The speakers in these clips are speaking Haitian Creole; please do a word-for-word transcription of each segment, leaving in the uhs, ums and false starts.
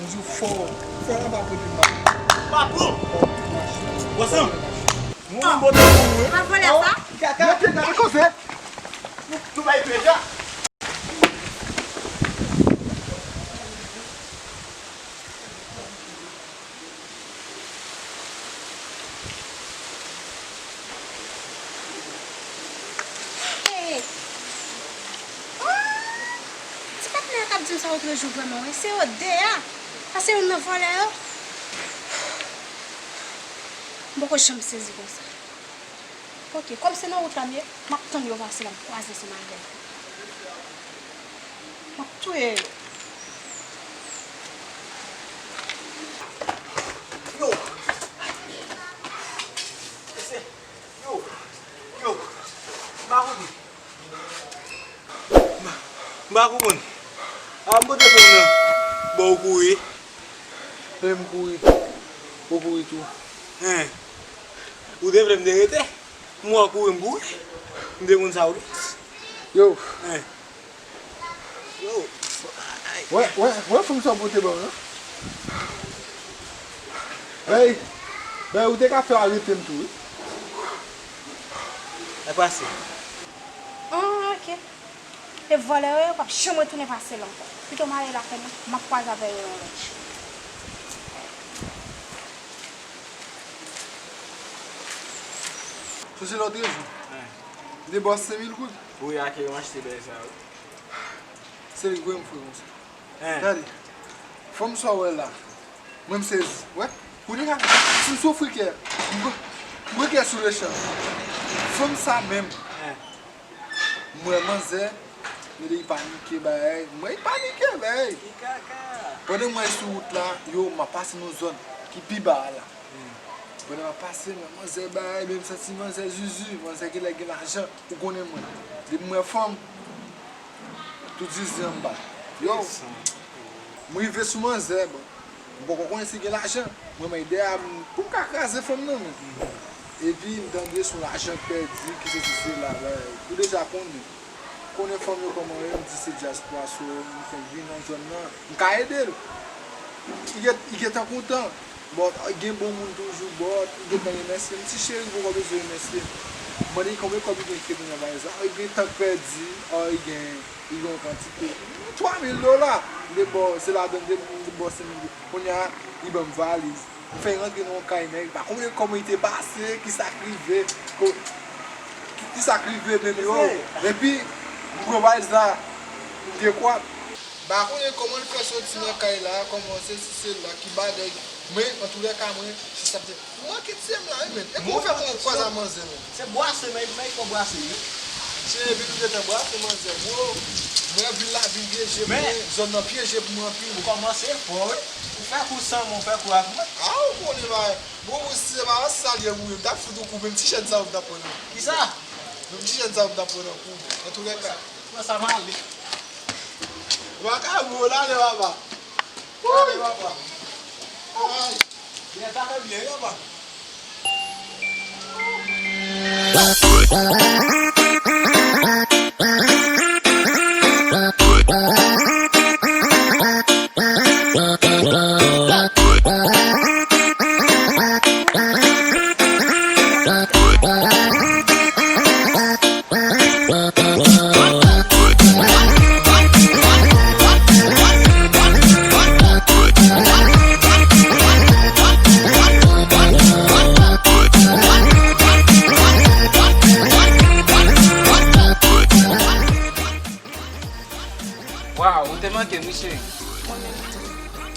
Jou fò, fò la pa pote mal. Patwon! Bòs lan! Mwen mwen bote pou ou, wi. Epa vòlè sa? Gade, gade koze. Nou bay pye ja. Hey! Oh! Ti patnè a k ap di m sa lòt jou vrèman, wi. Se yo de a. Sa se youn nan vòlè yo. M poko janm sezi konsa. Ok, kòm se nan wout la m ye, m ap tann yo pase la, m kwaze ansanm avè yo. M ap touye yo. Yo! Mesye! Yo! Yo! M pa konprann. M pa, m pa konprann. A, m pote fè m nan. Bon, ou kouri. E m kouri. Ou kouri tou. Hen. Ou te vle m te rete? M wè w kouri, m kouri. M te konn sa ou di. Yo. Hen. Yo. Wè, wè, wè fanm sa w pote ban m nan. Bèy, bèy, ou te ka fè arete m tou, wi. Sa pase? Ah, ok. E vòlè yo, yo p ap janm retounen pase la ankò. Pito m ale lakay mwen, m ap kwaze avè yo yon lòt jou. Sonje lòt jou, m te ba w senk mil goud. Wi, ak yo m achte bèy sa yo. Se li k voye m fè konsa. Gade, fanm sa w wè la, mwen m sezi. Wè, kounye a, si m soufri kè, m bri-, m brike sou lechan. Fanm sa menm, m wè manzè, m wè li panike bagay, m wè li panike bagay. Pandan m wè sou wout la, yo, m ap pase nan zòn ki pi ba a la. Pandan m ap pase, m wè manzè bagay, men m santi manzè zuzu, manzè genlè gen lajan, ou konnen mwen. Depi m wè fanm, tout zizi anba. Yo, m rive sou manzè, bon, m poko konnen si gen lajan. Mwen, mwen dèyè a, m, pou m ka kraze fanm nan, men. Epi, m tande se yon lajan k pèdi, ki sesi sela, bagay. Ou deja konnen. Konnen fanm yo kòman yo ye, m di se dyaspora, so, m fèk vin nan zòn nan. M ka ede l. Li gen, li gentan kontan. But, gen bon moun toujou, but, li gentan remèsye m. Ti cheri poko bezwen remèsye m. M mande l konbyen kòb li gen kite nan valiz la. Li gen tank pèdi, or li gen, li gen yon kantite. Twa mil dola. M te ba w, se ladan m te, m te ba w senk mil. Kounye a, li ban m valiz. M fè l rantre nan yon kay nèg, m pa konnen kòman li te pase, kisa k rive, ko-, kisa k rive menm yo. Epi, m pran valiz la, m dekwa. M pa konnen kòman l fè soti nan kay la, kòman sesi sela, ki bagay. Men, antoulèka, mwen, se sa m te, m manke tye m la, wi, men. E kòman w fè pou w kwaze a manzè, men? Se bwase, men, men, fò bwase, wi. Che, epi nou gentan bwase manzè, bro. Mwen, vil la, vil pyeje pou mwen, zòn nan pyeje pou mwen anpil. Ou kòmanse fò, wi. Ou fè kou san mwen, ou fè kou ak mwen. A, ou konnen bagay. Bon, mwen, si se pa sa l ye, mwen, m t ap fout ou kou, menm ti chèn sa ou t ap pran nan kou. Kisa? Menm ti chèn sa ou t ap pran nan kou. Antoulèka. Pran sa m ale. Ou pa ka mwen, ale, papa. Ale, papa. Ay. Byen, sa fè byen, wi, papa. Waw, ou te manke m, wi, cheri. Mwen menm tou.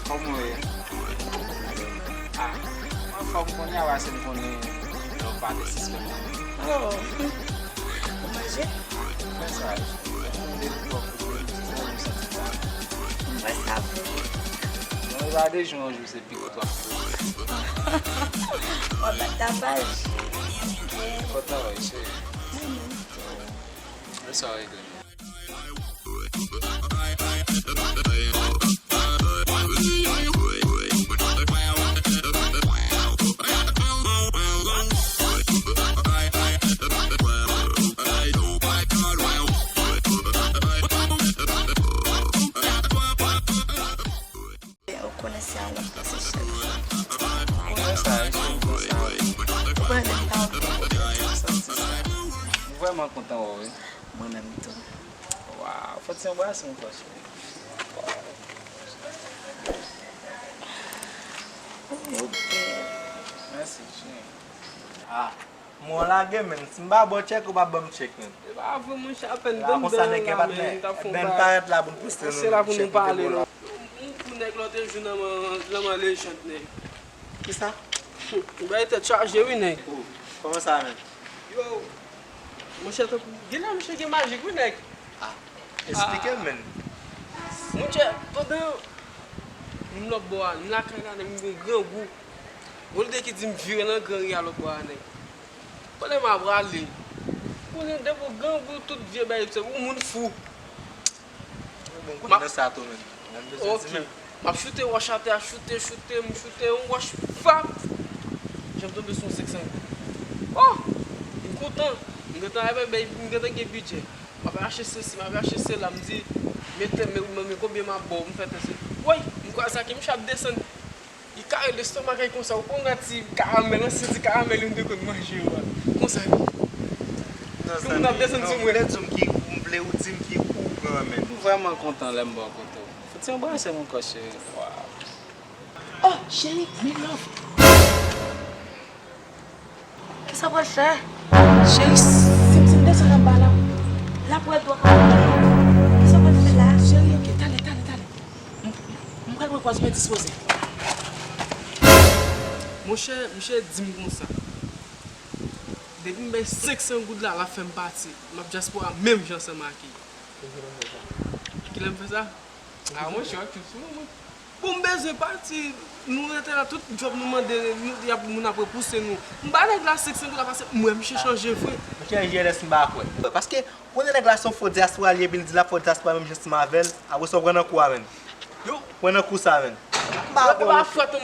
Kòman w ye? Ah, mwen anfòm kounye a, paske m konnen lè w pa te sispèk mwen. Oh. Ou manje? Mwen sa, mwen konnen twòp, se sa m santi sa. Mwen sa vre. Mwen pa de jou an jou, se pi gwo twòp. W ap bat tapaj. Kontan wè, cheri. Mwen menm tou. Mwen sa w regle. Ou konnen Sa la, se chèf. Kontan sa, chèf, kontan sa. Ou pa renmen m pa anpil. Santi sa. M vrèman kontan wè w, wi. Mwen menm tou. Waw, fòt se yon brase ankò, cheri. Ok. Mèsi, cheri. Ah. Mwen lage, men. Si m pa ba w tchèk, ou pa ban m tchèk, men. E pa vre, monchè, apèn la, konsa nèg gen patnè. Bèn parèt la pou n poste nou. Se la pou nou pale, non. M kou nèg lòt jou nan man, nan man lejand, nèg. Kisa? Ou bay tèt chaje, wi, nèg. Oh, kòman sa, men? Yo, monchè, tankou, genlè monchè gen majik, wi, nèg. Ah, eksplike m, men. Monchè, pandan m lòt bò a, m lakay la, nèg, m gon grangou. Olye ki di m vire nan gran ri a lòt bò a, nèg. Pandan m ap rale, konnen depi w grangou tout vye bagay, ou moun fou. Bon, m konnen nan sa tou, men. M bezwen di, men. M ap choute wòch atè a, choute, choute, m choute yon wòch, fap! Jan m tonbe sou yon senk san goud. Oh! M kontan. M gentan, m gentan gen bidjè. M ap achte sesi, m ap achte sela, m di, mete, men, men, men konbyen m ap ba w, m fè tès. Woy! M kwaze ak li, m ap desann. Li kare lestomak li konsa, ou konn gade ti karamèl, ansyen ti karamèl yo m te konn manje yo a. Konsa li. Non, moun ap desann sou mwen. Ou vle di m ki, ou vle ou di m ki kou pran, men. M vrèman kontan lè m bò kote w. Fouti anbrase m ankò, cheri. Waw. Oh, cheri, mi love. Kisa w pral fè? Cheri, si m, si m desann anba la, l ap wè dwa ka mouye. Kisa w pral fè la? Cheri, ok, talè, talè, talè. M, m pral pran pòz mwen dispoze. Monchè, misye di m konsa. Depi m bay senk san goud la, l ap fè m pati. M ap dyaspora menm jan ansanm ak li. Kilè m fè sa? Ah, monchè, w ap tchout sou mwen. Bon, m bezwen pati. Nou rete la, tout djòb nou mande, nou, y ap, moun ap repouse nou. M ba nèg la senk san goud la, paske m wè misye chanje vre. Monchè, G L S, m pa kwè. Paske, konnen nèg la se yon fo dyaspora li ye, epi l di l ap fè dyaspora menm jan ansanm avè l. Apre sa, w pran nan kou a, menn. Yo. Pran nan kou sa, menn. M pa kwè,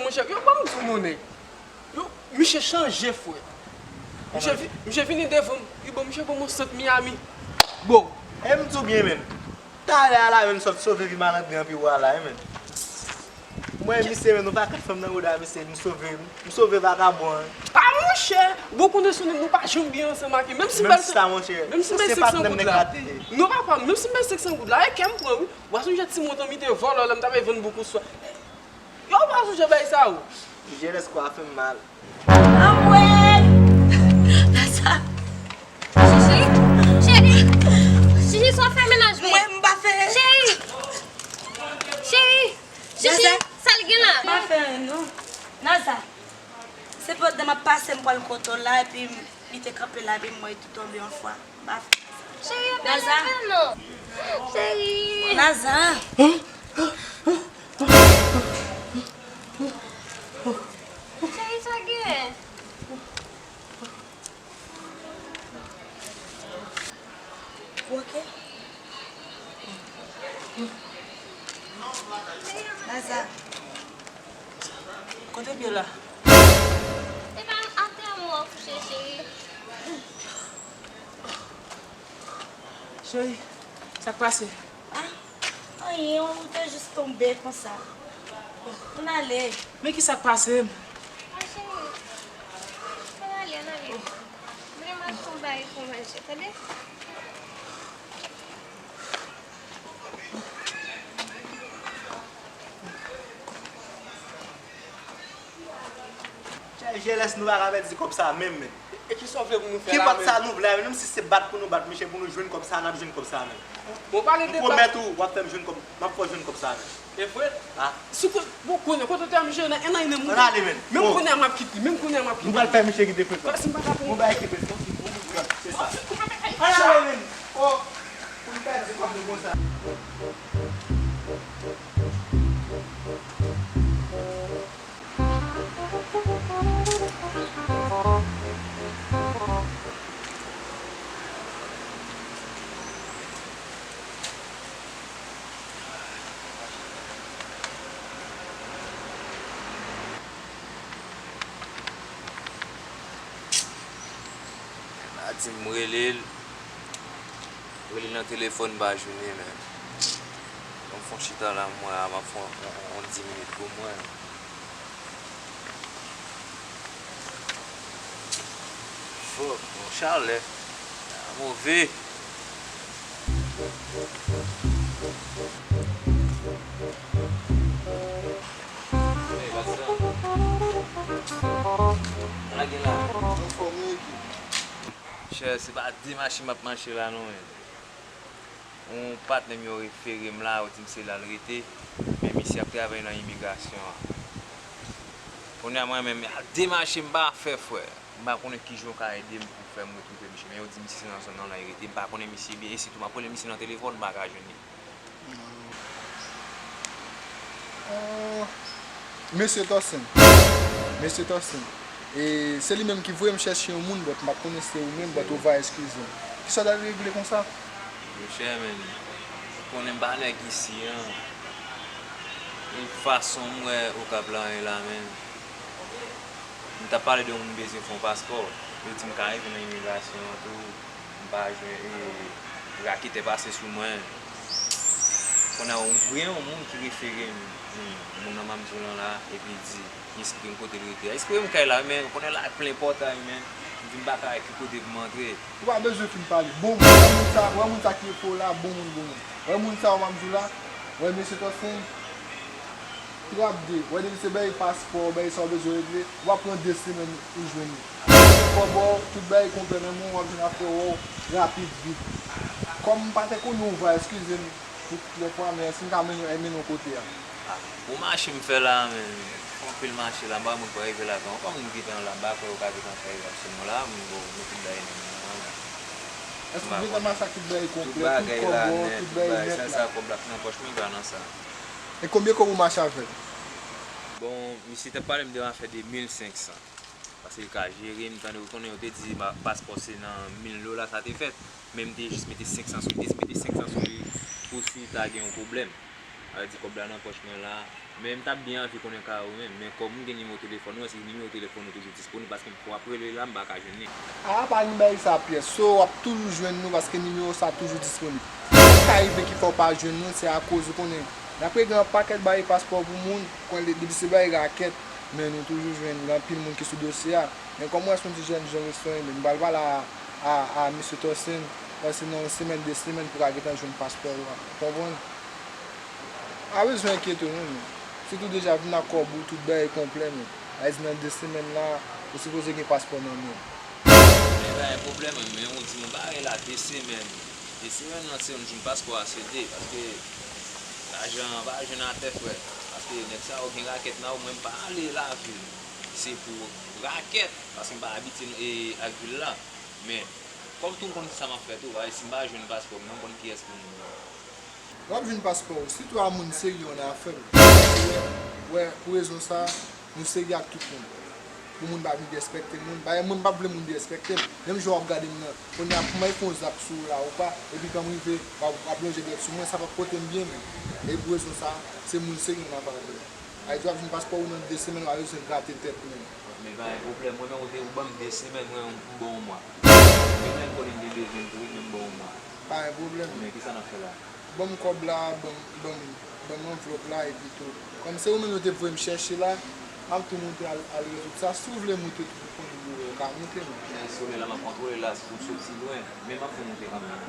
monchè. Yo, ban m di w non, nèg. Yo, misye chanje, frè. Misye vi-, misye vini devan m. Li ban, misye ban m yon sant Miami. Bon. E m di w byen, menn. Talè a la, menn, sòt sove vi malandren anpi w a la, wi, menn. Mwen, misye, menn, yon pakèt fanm nan woda, misye, m sove, m sove vakabon an. Ah, monchè! Bon, konnen sou nèg, nou pa janm byen ansanm ak li. Menm si m bay sa, monchè, menm si m bay senk san goud la. Non, papa, menm si m bay senk san goud la, e kè m pran, wi. W a sonje ti montan m te vòlò lè m t ap vann boukou swa. Yo, w pa sonje bay sa, wi. Jelès kwa fè m mal. Anmwey! Naza! Chichi! Cheri! Chichi, sa w fè mennaj mwen? Mwen, m pa fè. Cheri! Cheri! Chichi, Naza, sa l gen la? M pa fè anyen, non. Naza, se pandan m ap pase, m pral kote w la, epi m, li te kanpe la, epi m wè li tou tonbe yon fwa. M pa fè sa. Cheri, yo pa Naza. Leve non. Cheri. Naza. Cheri, sa gen? Ou oke? Naza. Kote pye w la? Se pa atè mwen w kouche, cheri. Cheri, sa k pase? Ah, anyen, ou te jis tonbe konsa. Ann ale. Men ki sa k pase m? Ah, cheri, ann ale, ann ale. Mwen, m ap fè yon bagay pou w manje, tande? Jelès, nou pa ka pèdi kòb sa menm, men. E kisa w vle pou nou fè la menm? Ki pòt sa nou vle la, menm si se bat pou nou bat, monchè, pou nou jwenn kòb sa, n ap jwenn kòb sa menm. Bon, pale de bat. M pwomèt ou, w ap fè m jwenn kòb, m ap fè w jwenn kòb sa menm. E vre? Ah. Si w ko-, bon, kounye a, kote w te a, misye nan en an, li nan mouton. Ann ale, men. Menm kounye a, m ap kite, menm kounye a, m ap kite. Nou pral fè misye kite frekan. Paske m pa ka pran. Yon bagay ki frekan, se sa. Ann ale, men. Oh, pou nou pèdi kòb nou konsa. Nati, m rele l, rele l nan telefòn, m pa jwenn li, men. Yon Fon chita la, m wè a, m ap fè on, on, on, on dis minit pou mwen. Fòk, yon chalè. A move. Hey, what's up? Lage la. Anfòm, wi, ekip. Chè, se pa de mache m ap mache la, non, men. Yon patnè m yo refere m la, yo di m se la l rete, men misye ap travay nan imigrasyon an. Kounye a mwen menm, a de mache m pa fè, frè. M pa konnen kijan w ka ede m pou fè m retwouve misye, men yo di misye se nan zòn nan la l rete, m pa konnen misye byen, e sitou m ap rele misye nan telefòn, m pa ka jwenn li. Mesye Tòsen. Mesye Tòsen. E se li menm ki voye m chèche yon moun, but m pa t konnen se ou menm, but ou va eskize m. Kisa w t al regle konsa? Monchè, men, ou konnen m pa nèg isi an. E fason m wè Okap la ye la, men, m t ap pale de yon moun bezwen fè yon paspò. Yo di m ka rive nan imigrasyon an tou. M pa jwenn, e, raketè pase sou mwen. Kounye a, ou gen yon moun ki refere m, hmm, moun nan m ap di w lan la, epi di, li esplike m kote l rete a. Esplike m kay la, men, ou konnen la plen pòtay, men, m vin pa ka wè ki kote pou m antre. Ou pa bezwen fin pale. Bon, wè moun sa, wè moun sa ki refere w la, bon moun, bon moun. Wè moun sa, w ap di w la, wè mesye Tòsen, trap de, wè depi se bay paspò, bay sa w bezwen regle, w ap pran de semèn ou jwenn li. Kòb ou, tout bagay konplè nan men w, w ap jwenn afè w rapid, vit. Kòm m pa te konnen ou va, eskize m pou lè fwa, men si m ka mennen w, mennen w kote a. Ah, bon mache m fè la, men, fè anpil mache la, m pa moun pou rive la, ankò moun gentan la, m pa kwè yo ka gentan fè erè sou mwen la, m bon, mete bagay nan men mwen. Èske ou gentan mache ak tout bagay konplè, tout kòb ou, tout bagay nèt la? Sa, sa kòb la nan pòch mwen, pa nan sa. E konbyen kòb ou mache avè l? Bon, misye te pale m de yon afè de mil senk san. Paske li ka jere m, tande ou konnen yo te di ma-, paspò se nan mil dola sa te fèt. Men m te jis mete senk san sou li, m te mete senk san sou li pou si ta gen yon pwoblèm. Sa vle di kòb la nan pòch mwen la. Men m t ap byen anvi konnen ka ou menm. Men kòm m gen nimewo telefòn ou, se nimewo telefòn ou toujou disponib paske m fò ap rele la, m pa ka jwenn li. A, pa gen bagay sa pyès. So, w ap toujou jwenn nou paske nimewo sa toujou disponib. Sa k ka rive ki fè w pa jwenn nou, se akoz ou konnen, n ap regle yon pakèt bagay paspò pou moun, konnen depi se bagay rakèt, men nou toujou jwenn gen anpil moun ki sou dosye a. Men kòm w wè se yon ti jèn jan restoran, men m pral pale a, a, a mesye Tòsen, paske nan yon semèn, de semèn pou ka gentan jwenn paspò w la. Ou konprann? Pa bezwen enkyete w non, men. Sitou deja vin ak kòb ou, tout bagay konplè, men. Sa vle di nan de semèn la, ou sipoze gen paspò nan men w. Men pa gen pwoblèm, men ou di m yon bagay la, de semèn. De semèn nan, se yon jou paspò a sede, paske lajan an pa jwenn atè, frè. Paske nèg sa yo gen rakèt nan yo, mwen m pa ale lavil. Se pou rakèt, paske m pa abitye, e, ak vil la. Men, kòm tou m konn sa m ap fè tou, bagay si m pa jwenn paspò m nan, m konn kiyès pou m. W ap jwenn paspò w, sitou a moun serye w nan afè m. Wè, wè, pou rezon sa, nou serye ak tout moun. Pou moun pa vin derespekte moun. Bagay moun pa vle moun derespekte m. Menm jan w ap gade m nan. Kounye a, pou mwen fè yon zak sou ou la ou pa, epi kan m rive, w ap, w ap lonje dwèt sou mwen, sa p ap pote m byen menm. E pou rezon sa, se moun serye nan afè avè m. Ayiti w ap jwenn paspò ou nan de semèn, w pa bezwen grate tèt menm. Men pa gen pwoblèm, mwen menm ou te, ou ban m de semèn, mwen m ba w yon mwa. Men menm konnen m gen de jwenn tou wi, men m ba w yon mwa. Pa gen pwoblèm. Men kisa n ap fè la? Ban m kòb la, ban m, ban m, ban m anvlòp la, epi tou. Kòm se ou menm yo te voye m chèche la, m ap tou moute al, al rezoud sa. Si w vle moute tou pou konn ou, ou ka moute, men. Men si w lè la, m ap kontwole la, si w soti lwen, men m ap fè w moute kanmenm.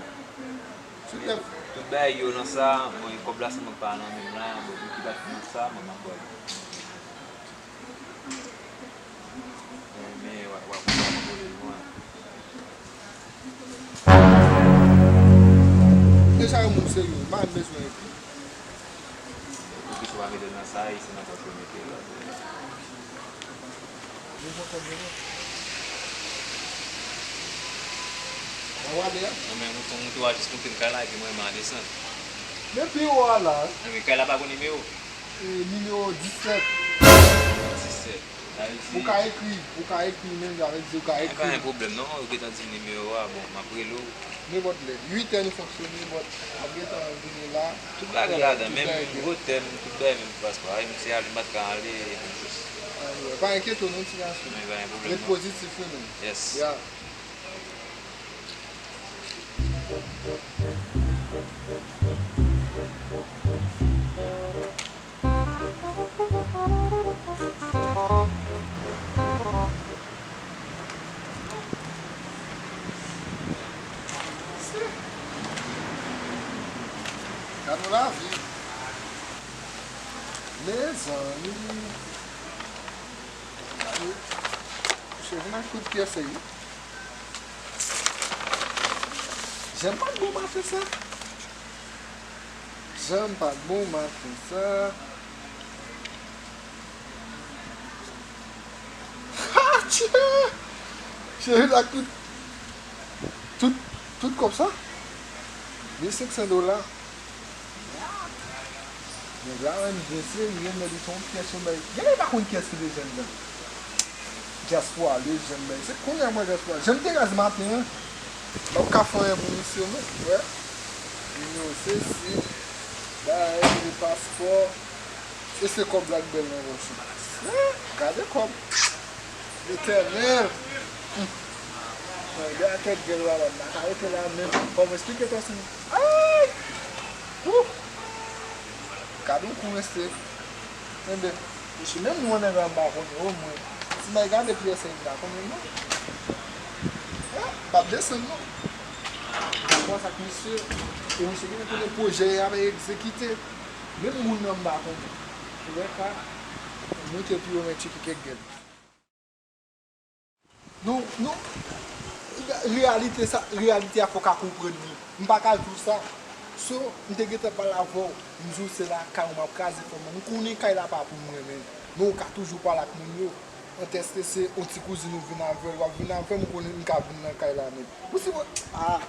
Tout bagay yo nan sa, mwen, kòb la sèlman k pa nan men m la, bon, pou ki bat nan sa, mwen, m ap ba w li. Men, w ap, w ap, w ap vole lwen. Deja, yon moun serye, m pa menm bezwen epi. Ou plis ou pa mete l nan sa, e se nan pòch ou mete l la. Ou pran kòb yo non. Nan wale a? Non, men moute, moute, w a jis moute nan kay la, epi mwen, m a desann. Men pi wo a la. Non, men kay la pa gon nimewo. E, nimewo disèt. Nimewo disèt. Sa vle di ou ka ekri, ou ka ekri menm, sa vle di ou ka ekri. Pa gen pwoblèm non, ou gentan di m nimewo a, bon, m ap rele w. Nenpòt lè. Uit è nou fonksyone, but m ap gentan vini la. Tout bagay ladan, menm votè m, tout bagay menm pou paspò a, wi, m se ale, m pa t ka ale, epi m jis. Anyway, pa enkyete w non, ti gason. Men pa gen pwoblèm non. Ret pozitif wi menm. Yes. Ya. Mezanmi. Gade. Misye vin ak tout pyès li. Jan m pa t bon maten sa. Jan m pa t bon maten sa. Atchè! Cheri la tout, tout, tout kòb sa? Mil senk san dola. Nèg la renmen byen serye, men li se yon pyès yon bay. Gen lè li pa konn kiyès ki lejand lan. Dyaspora, lejand bay. Se kounye a m wè dyaspora. Jan m te raz maten an, m ap ka fè anyen pou misye, mwen. Wè. Nimewo sesi, bay, li paspò. E se kòb la k bèl nan pòch ou. Eh, gade kòb. Letènèl. Hmm. Mwen, de a tèt gèl la, la, m pa ka rete la menm. Fò m esplike tò si. Ay! Wouh! Gade yon kou mesye. Enben, mesye, menm nou an nèg la m pa konnen, omwen. Si m al gade pyès la, m pa konnen non. Eh, m ap desann non. Rapò sa k misye, e misye gen kote pwojè y ap egzekite. Menm moun nan m pa konnen. Ou wè ka, moute pi wo men tcheke kèk gèl. Non, non. Reyalite sa, reyalite a fò w ka konprann li. M pa ka di w sa. So, m te gentan pale avè w. M di w se lakay ou m ap kraze fanm nan. M konnen kay la pa pou mwen menm. Men w ka toujou pale ak moun yo. Antèske se yon ti kouzin ou vin avè l, w ap vin avè m, ou konnen m ka vin nan kay la menm. Ou si mwen, ah,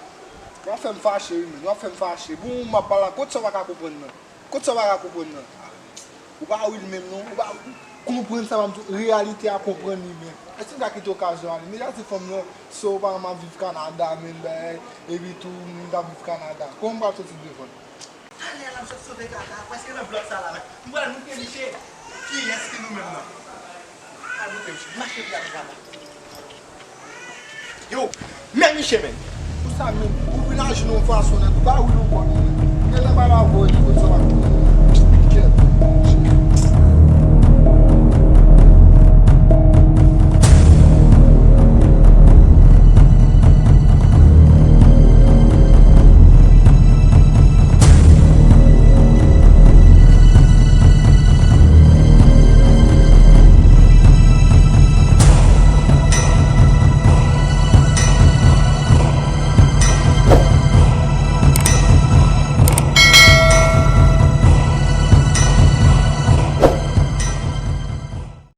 w ap fè m fache wi menm, w ap fè m fache. Bon, m ap pale ak, kot sa w pa ka konprann nan? Kot sa w pa ka konprann nan? Ou pa wi l menm non, ou pa konprann sa m ap di w, reyalite a konprann li menm. Èske m ka kite okazyon ale? Men gade fanm nan, so pa m ap viv Kanada menm bagay, epi tou m t ap viv Kanada. Kòman m pral soti devan l? Talè a l ap sot sove kaka, prèske nan blòk sa la menm. M pral montre misye kiyès ki nou menm nan. Al montre misye, mache pou y al travay. Yo, men misye menm. Pou sa menm, ou vin aji nan yon fason nèg, ou pa wi nou bon. Gen lè m al avè w, epi kot sa w ap kite.